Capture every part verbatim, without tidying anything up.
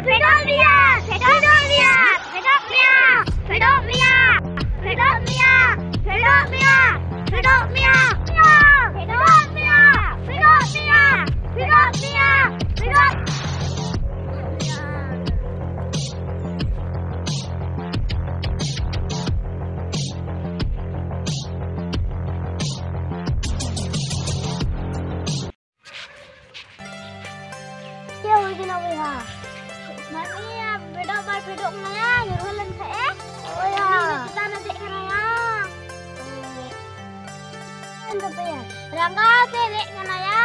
ᱯᱷᱮᱰᱚᱜ ᱢᱮᱭᱟ, ᱯᱷᱮᱰᱚᱜ ᱢᱮᱭᱟ, ᱯᱷᱮᱰᱚᱜ ᱢᱮᱭᱟ, ᱯᱷᱮᱰᱚᱜ ᱢᱮᱭᱟ, ᱯᱷᱮᱰᱚᱜ ᱢᱮᱭᱟ, ᱯᱷᱮᱰᱚᱜ ᱢᱮᱭᱟ, ᱯᱷᱮᱰᱚᱜ ᱢᱮᱭᱟ, ᱯᱷᱮᱰᱚᱜ ᱢᱮᱭᱟ, ᱯᱷᱮᱰᱚᱜ ᱢᱮᱭᱟ, ᱯᱷᱮᱰᱚᱜ ᱢᱮᱭᱟ, ᱯᱷᱮᱰᱚᱜ ᱢᱮᱭᱟ᱾ ᱪᱮᱫ ᱦᱩᱭ ᱠᱟᱱᱟ ᱵᱚᱭᱦᱟ? ᱢᱟᱱᱮ ᱯᱷᱮᱰᱚᱜ ᱵᱟᱭ ᱯᱷᱮᱰᱚᱜ ᱠᱟᱱᱟ, ᱧᱩᱨᱦᱟᱹ ᱞᱮᱱ ᱠᱷᱟᱡ ᱮ᱾ ᱦᱳᱭ ᱭᱟ᱾ ᱩᱱᱤ ᱫᱚ ᱪᱮᱛᱟᱱ ᱨᱮ ᱫᱮᱡ ᱠᱟᱱᱟᱭᱟ᱾ ᱮᱱ ᱛᱟᱯᱮᱭᱟ᱾ ᱨᱟᱸᱜᱟᱣ ᱛᱮ ᱫᱮᱡ ᱠᱟᱱᱟᱭᱟ᱾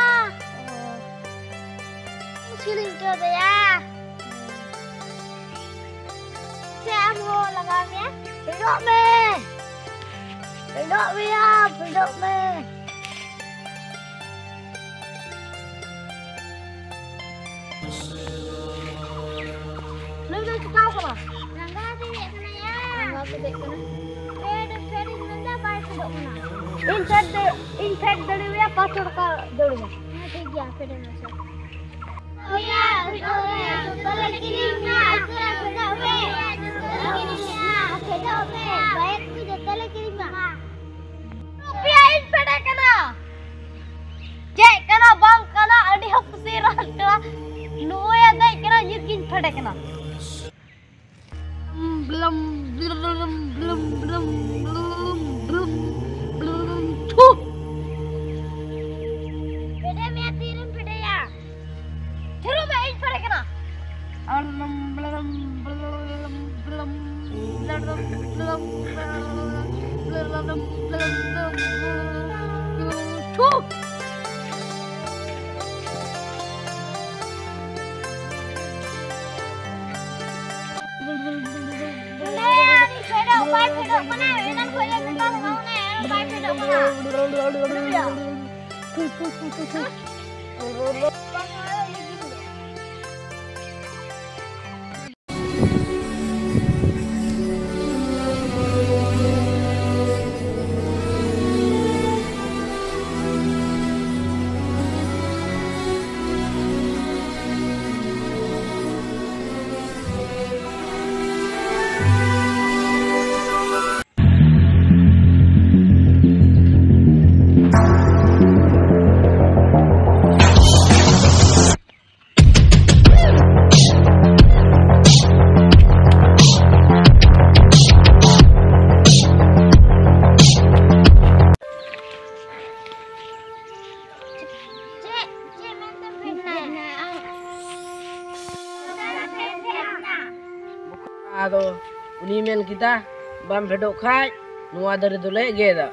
ᱢᱩᱥᱠᱤᱞ ᱤᱧ ᱟᱹᱭᱠᱟᱹᱣ ᱫᱟᱭᱟ᱾ ᱥᱮ ᱟᱢ ᱦᱚᱸ ᱞᱟᱜᱟᱣ ᱢᱮᱭᱟ? ᱯᱷᱮᱰᱚᱜ ᱢᱮ᱾ ᱯᱷᱮᱰᱚᱜ ᱢᱮᱭᱟ, ᱯᱷᱮᱰᱚᱜ ᱢᱮ᱾ ᱱᱩᱭ ᱫᱚᱭ ᱪᱤᱠᱟᱹᱣ ᱠᱟᱱᱟ? ᱨᱟᱸᱜᱟᱣ ᱛᱮ ᱫᱮᱡ ᱠᱟᱱᱟᱭᱟ᱾ ᱨᱟᱸᱜᱟᱣ ᱛᱮ ᱫᱮᱡ ᱠᱟᱱᱟ᱾ ᱯᱷᱮᱰ, ᱯᱷᱮᱰ ᱤᱧ ᱢᱮᱱᱫᱟ, ᱵᱟᱭ ᱯᱷᱮᱰᱚᱜ ᱠᱟᱱᱟ᱾ ᱤᱧ ᱯᱷᱮᱰ ᱫᱮ-, ᱤᱧ ᱯᱷᱮᱰ ᱫᱟᱲᱮᱣᱟᱭᱟ, ᱯᱟᱸᱪᱥᱚ ᱴᱟᱠᱟ ᱫᱟᱹᱲ ᱢᱮ᱾ ᱦᱮᱸ, ᱴᱷᱤᱠ ᱜᱮᱭᱟ, ᱯᱷᱮᱰ ᱢᱮ ᱥᱮ᱾ ᱯᱷᱮᱰᱚᱜ ᱢᱮ, ᱯᱷᱮᱰᱚᱜ ᱢᱮ, ᱯᱷᱮᱰᱚᱜ ᱢᱮ, ᱯᱷᱮᱰᱚᱜ ᱢᱮ, ᱵᱟᱭᱤᱠ ᱠᱚ ᱡᱚᱛᱚ ᱞᱮ ᱠᱤᱨᱤᱧᱟ᱾ ᱨᱩᱯᱤᱭᱟ ᱤᱧ ᱯᱷᱮᱰᱮ ᱠᱟᱱᱟ᱾ ᱪᱮᱫ ᱠᱟᱱᱟ ᱵᱟᱝ ᱠᱟᱱᱟ, ᱟᱹᱰᱤ ᱦᱚᱸ ᱠᱩᱥᱤ ᱨᱟᱱ ᱠᱟᱱᱟ᱾ ᱱᱚᱜᱼᱚᱭ ᱮ ᱫᱮᱡ ᱠᱟᱱᱟ, ᱧᱤᱛ ᱜᱤᱧ ᱯᱷᱮᱰᱮ ᱠᱟᱱᱟ᱾ ᱵᱞᱩᱢ, ᱵᱞᱩᱢ, ᱵᱞᱩᱢ, ᱵᱞᱩᱢ, ᱵᱞᱩᱢ, ᱵᱞᱩᱢ, ᱵᱞᱩᱢ, ᱵᱞᱩᱢ, ᱛᱷᱩ᱾ ᱯᱷᱮᱰᱮ ᱢᱮᱭᱟ, ᱛᱤᱨᱮᱢ ᱯᱷᱮᱰᱮᱭᱟ? ᱛᱷᱤᱨᱚᱜ ᱢᱮ, ᱤᱧ ᱯᱷᱮᱰᱮ ᱠᱟᱱᱟ᱾ ᱟᱨ ᱵᱞᱩᱢ, ᱵᱞᱩᱢ, ᱵᱞᱩᱢ, ᱵᱞᱩᱢ, ᱵᱞᱩᱢ, ᱵᱞᱩᱢ, ᱵᱞᱩᱢ, ᱵᱞᱩᱢ, ᱵᱞᱩᱢ, ᱵᱞᱩᱢ, ᱛᱷᱩ᱾ ᱯᱷᱮᱰᱚᱜ ᱵᱟᱭ ᱯᱷᱮᱰᱚᱜ ᱠᱟᱱᱟ, ᱮᱱᱟᱱ ᱠᱷᱚᱱ ᱜᱮ ᱢᱮᱛᱟᱢ ᱠᱟᱱᱟ, ᱵᱟᱭ ᱯᱷᱮᱰᱚᱜ ᱠᱟᱱᱟ᱾ ᱟᱫᱚ ᱩᱱᱤᱭ ᱢᱮᱱ ᱠᱮᱫᱟ, "ᱵᱟᱢ ᱯᱷᱮᱰᱚᱜ ᱠᱷᱟᱡ ᱱᱚᱣᱟ ᱫᱟᱨᱮ ᱫᱚᱞᱮ ᱜᱮᱫᱟ᱾"